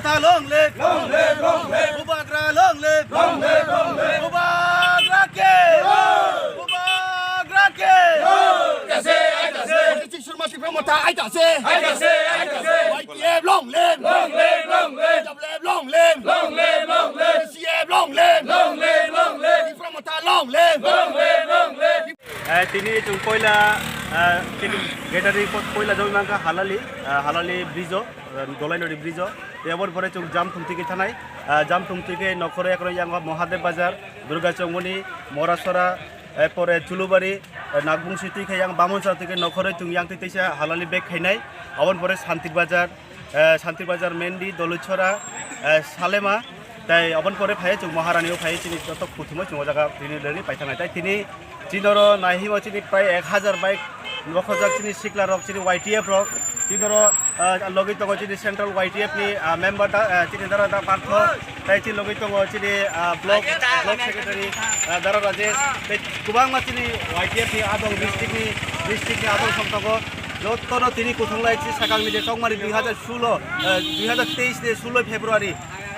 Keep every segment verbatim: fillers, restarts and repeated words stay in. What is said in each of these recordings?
Long live! Long live! Long live! Bubagra long live! Long live! Long live! Bubagra ke! Long! Bubagra ke! Long! Aitase! Aitase! Surma Tipra Motha aitase! Aitase! Aitase! Y T F long live! Long live! Long live! W F long live! Long live! Long live! C F long live! Long live! Long live! Tipra Motha long live! Long live! Long live! Eh, tini chwng poila, eh, tini gathering po-, poila jogwi mankha Halali, eh, Halali bridge-o, eh, Dolai Nodi bridge-o. Tei aboni pore chwng jam thung twi khe thanai, eh, jam thung twi khe nokhoro ekro yang Mahadev Bazar, Durga Chongmoni, Morasora, eh, pore Chulubari, eh, Nagbungsi twi khe yang Bamonsa twi khe nokhoro chwng yang twi teisa Halali bag khainai. Aboni pore Santir Bazar, eh, Santir Bazar, Mendi, Doluchora, eh, Salema, tei aboni pore phai chwng Maharani o phai chini joto kuthumoi chwng o jaga tini rally paithangnai. Tei tini, chini oro naihimo chini prai ek hazar bike nokhorjak chini sikla rok, chini Y T F rok, chini oro, ah, logwi tongo chini central Y T F ni, ah, member da, ah, chini dara da Partho, tei chini logwi tongo chini, ah, block, block secretary, ah, dara Rajesh, tei kwbangma chini Y T F ni adong district ni, district ni adong song tongo. Jotono tini kuthunglai chini sakangni je chongmani dui hazar sulo, eh, dui hazar teis ni sulo February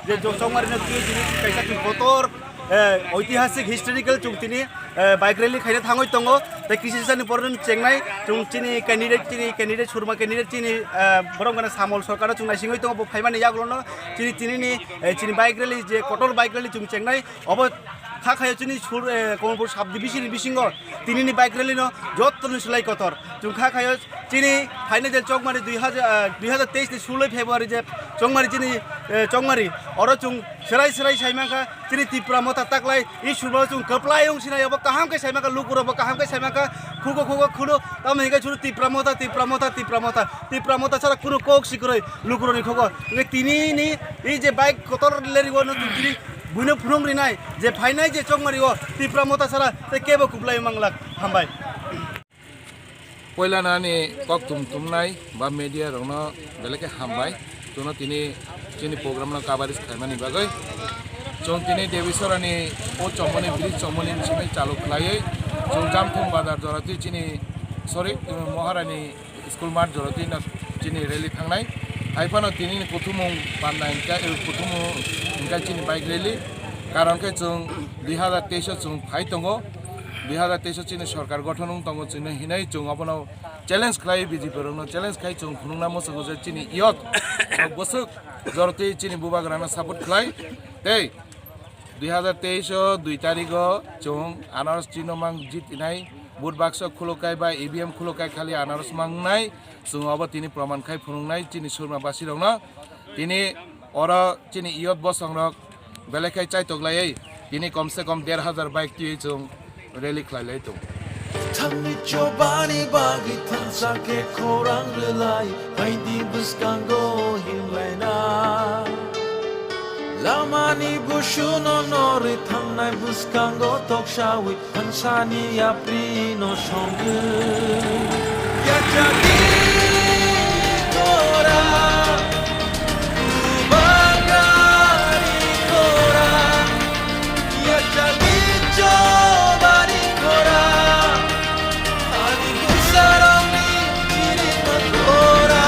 je jo-, chongmani no twi tini kaisa twi kotor, eh, oitihasik historical chwng tini, eh, bike rally khaina thangwi tongo. Tei kisa sani pore no chengnai chwng chini candidate, chini candidate, Surma candidate chini, eh, borom gana Samol Sarkar chwng naisingwi tongo, bo phaimani yagulono chini, tinini, eh, chini bike rally je kotor bike rally chwng chengnai. Obo kha khayo chini sur, eh, Kamalpur sub division ni bisingo tinini bike rally no jottoni slai kotor. Chwng kha khayo chini phaina je chongmari dui hazar, eh, dui hazar teis ni suloi February je chongmari chini, eh, chongmari oro chwng serai serai sai mankha chini Tipra Motha taklai i surbo chwng kwplai wng sinai obo kaham khe sai mankha lukurok bo kaham khe sai mankha khugo khugo khuno tamo hinkhe chwng Tipra Motha, Tipra Motha, Tipra Motha, Tipra Motha sara kunu kok sikroi lukurokni khugo. Hinkhe tinini i je bike kotor leri o no chwng tini Buino phunuk rinai je phainai je chongmari o Tipra Motha sara tei kebo kwplai manglak. Hambai. Poila nani kok tum tumnai ba media rokno belai khe hambai. Chwngno tini chini program no coverage khlaimani bagwi. Chwng tini Debisorani o chongmani bridge chongmani simi chalu khlaiwi chwng Jamthung bazar jora twi chini, sorry, Maharani school mart jora twi no chini rally thangnai. Hai phano tini ni kuthumung panda hinkhe, eh, kuthumung hinkhe chini bike rally. Karon khe chwng dui hazar teis o chwng phai tongo. Dui hazar teis o chini sorkar gothon wng tongo chwngno hinwi chwng obono challenge khlai, B J P rokno challenge khai chwng phunukna muchungo je chini youth rok bwswk jora twi chini bubagrano support khlai. Tei dui hazar teis o dui tarik o chwng anaros chino mang jitinai, vote bakso khulukkai ba E V M khulukkai khali anaros mangnai, chwng obo tini proman khai phunuknai chini Surma basirokno. Tini oro chini youth bosongrok belai khai chaitok laiwi tini komse kom der hazar bike twiwi chwng rally khlai lai tongo. Thangni chobani bagwi thansa khe khorang rwlai, phaidi bwskango himlaina. Lamani busuno norwi thangnai bwskango toksawi thansani yaprino songwi. Yachadi kora, kubagari kora. Yachadi chobani kora, ani bwsarokni chirima kora.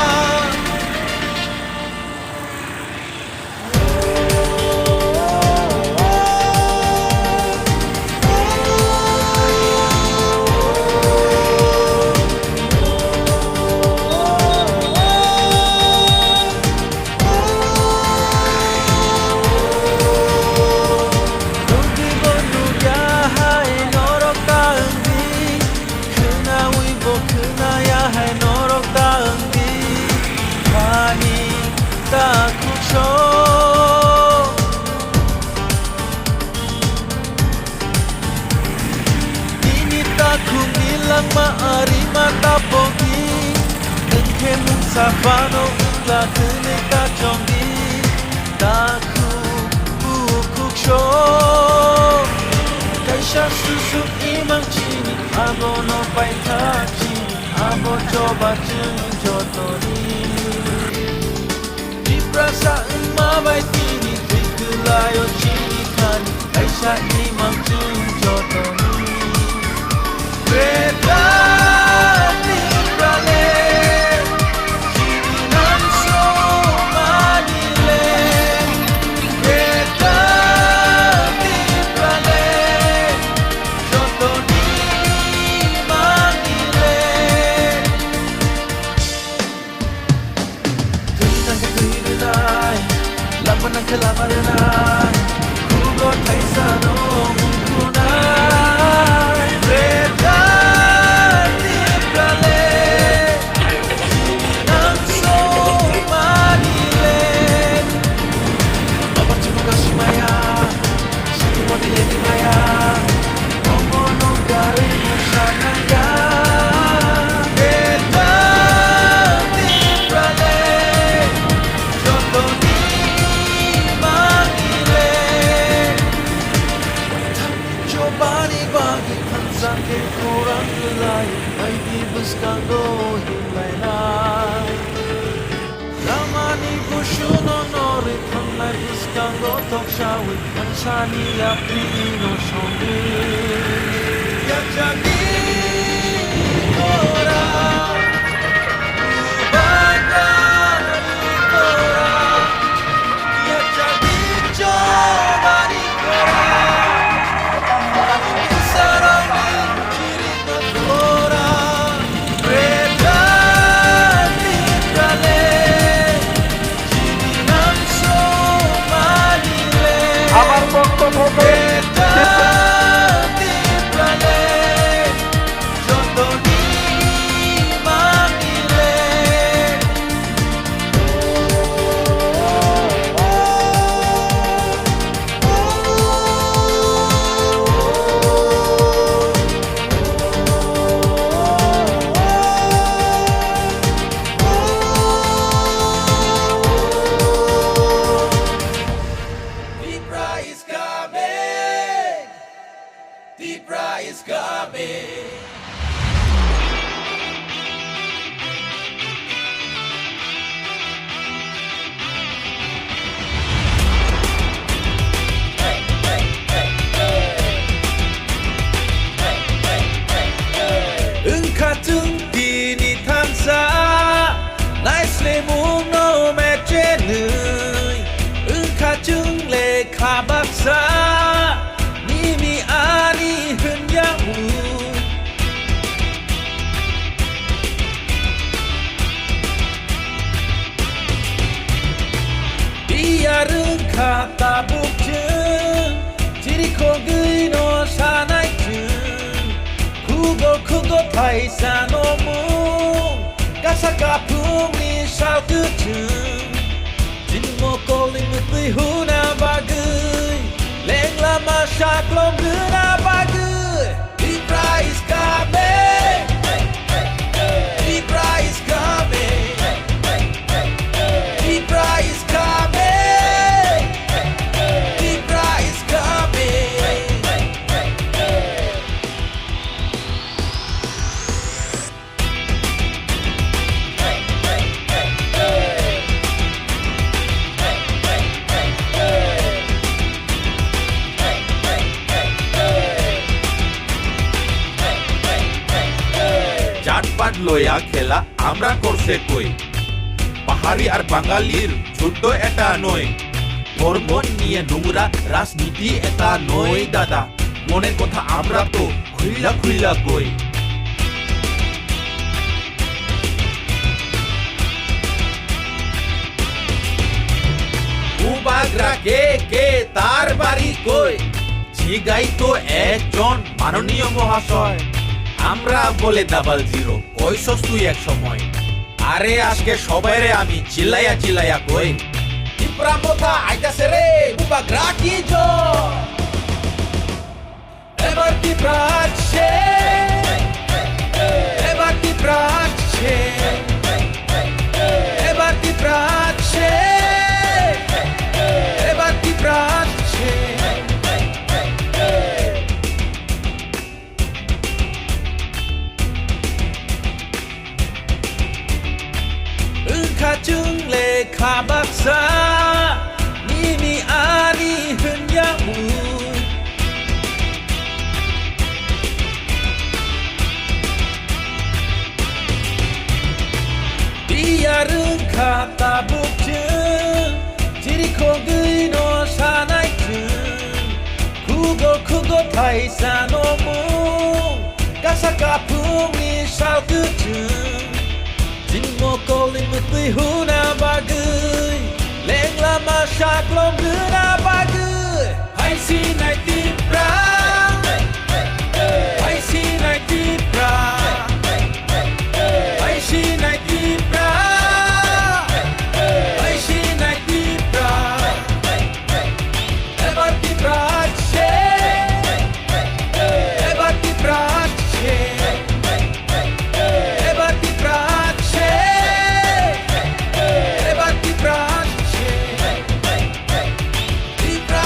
Khwnawi bo khwnaya hai norok ta wng di, ani takhuk sok. Nini takhukni langma arima ta pokdi, nwng khe mungsa phano wngla hwnwi ta chongdi. Takhuk bukhuk sok, kaisa susuk imang chini, abono paithak chini, abo choba chwng jotoni. Tiprasa wngma bai tini twi kwlaio chini thani, kaisa imang chwng jotoni. Bebak Tiprale, chini nang somani le. Thansani yapri no songwi. Yachagni kora, Bubagrani kora, yachagni chobani kora, ani bisarani chirino kora, Greater Tipraland. আমার পক্ষ থেকে Tipra is coming! Tipra is coming! Wngkha chwng tini thansa, naislemungno mechenwi. Wngkha chwng lekha baksa, nini ani hwnjak mung. Biyar wngkha tabuk chwng, chirikhogwino sanai chwng. Khugo khugo thaisa no mung, kasa kaphungni sal kwchwng. Chini mokolni mwtwi huna bagwi, lengla ma saklom rwna bagwi. Tipra is coming! Tipra is coming! Tipra is coming! Tipra is coming! জাতপাত লয়া খেলা আমরা করছে কই, পাহাড়ি আর বাঙালির যুদ্ধ এটা নয়, ধর্ম নিয়ে নোংরা রাজনীতি এটা নয় দাদা, মনের কথা আমরা তো খুইলা খুইলা কই। Bubagra ke ke tar bari koi? Jigai to ekjon manoniyo mohashoy. Amra bole double zero, koisos tui ek shomoy? Are ajke shobaire ami chillaiya chillaiya koi, Tipra Motha aitase re, Bubagra ki joy. Ebar Tipra asche, ebar Tipra asche, ebar Tipra asche, ebar Tipra asche. Wngkha chwng lekha baksa, nini ani hwnjak mung. Biyar wngkha tabuk chwng, chirikhogwino sanai chwng. Khugo khugo thaisa no mung, kasa kaphungni sal kwchwng. Chini mokolni mwtwi huna bagwi, lengla ma saklom rwna bagwi. Hai sinai Tipra, hai sinai Tipra, hai sinai Tipra, hai sinai Tipra. Ebar Tipra asche, ebar Tipra asche, ebar Tipra asche, ebar Tipra asche. Tipra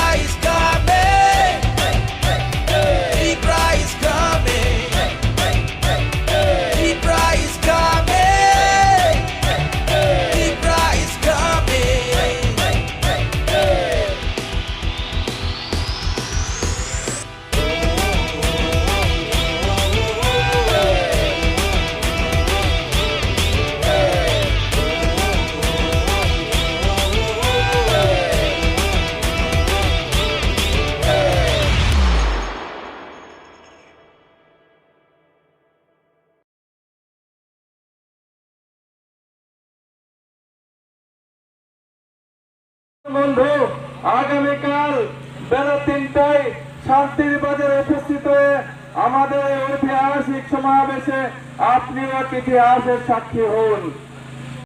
বন্ধু, আগামীকাল বেলা তিনটায় শান্তির বাজারে উপস্থিত হয়ে আমাদের এই ঐতিহাসিক সমাবেশে আপনিও এক ইতিহাসের সাক্ষী হন।